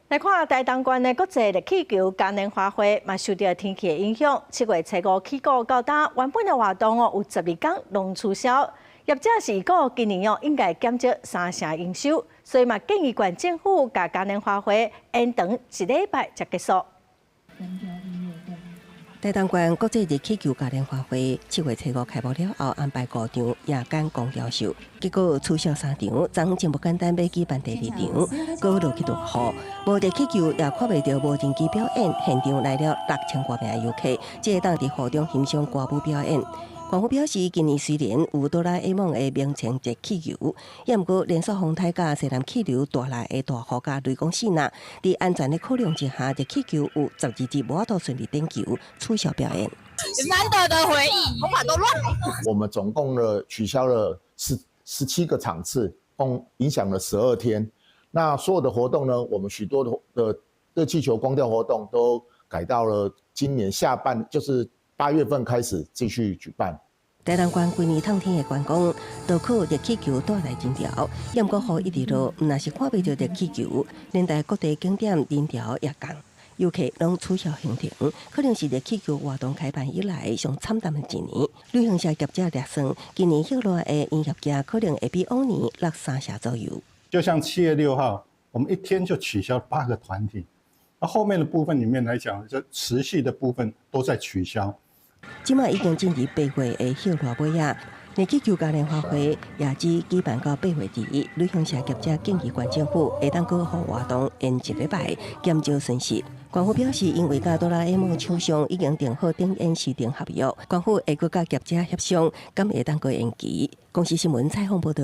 來看台東縣的國際熱氣球嘉年華會，嘛受著天氣的影響。7月初五起鼓到今，原本的活動哦有12工攏取消。業者是預估今年哦應該減少三成營收，所以嘛建議縣政府共嘉年華會延長一禮拜才結束。台東縣國際熱氣球嘉年華會7月初五開幕了後，安排五場夜間光雕秀，結果取消三場，昨昏真無簡單欲舉辦第二場，閣落去大雨，無熱氣球也看袂著無人機表演，現場來了6000外名遊客，才會當佇雨中欣賞歌舞表演。縣府表示，今年雖然有哆啦 A 夢的明星熱氣球，也毋過連續風颱佮西南氣流帶來的大雨佮雷公爍爁，佇安全的考量之下，熱氣球有12日無法度順利點球，取消表演。難得的回憶，頭髮都亂了。我們總共呢取消了17個場次，共影響了12天。那所有的活動呢，我們許多的熱氣球光雕活動都改到了今年下半，就是8月份開始繼續舉辦。台東縣規年透天的觀光，都靠熱氣球帶來人潮。也毋過雨一直落，毋但是看袂著熱氣球，連帶各地景點人潮也降，遊客攏取消行程，可能是熱氣球活動開辦以來上慘淡的一年。旅行社業者略算，今年歇熱的營業額可能會比往年落三成左右。就像7月6號，我們一天就取消八個團體，那後面的部分裡面來講，就持續的部分都在取消。這馬已經進入8月的歇熱尾仔，熱氣球嘉年華會也只舉辦到8月底。旅行社業者建議縣政府會當閣予活動延一禮拜，減少損失。縣府表示，因為佮哆啦 A 夢廠商已經訂好展演時程合約，縣府會閣佮業者協商，敢會當閣延期。公視新聞採訪報導。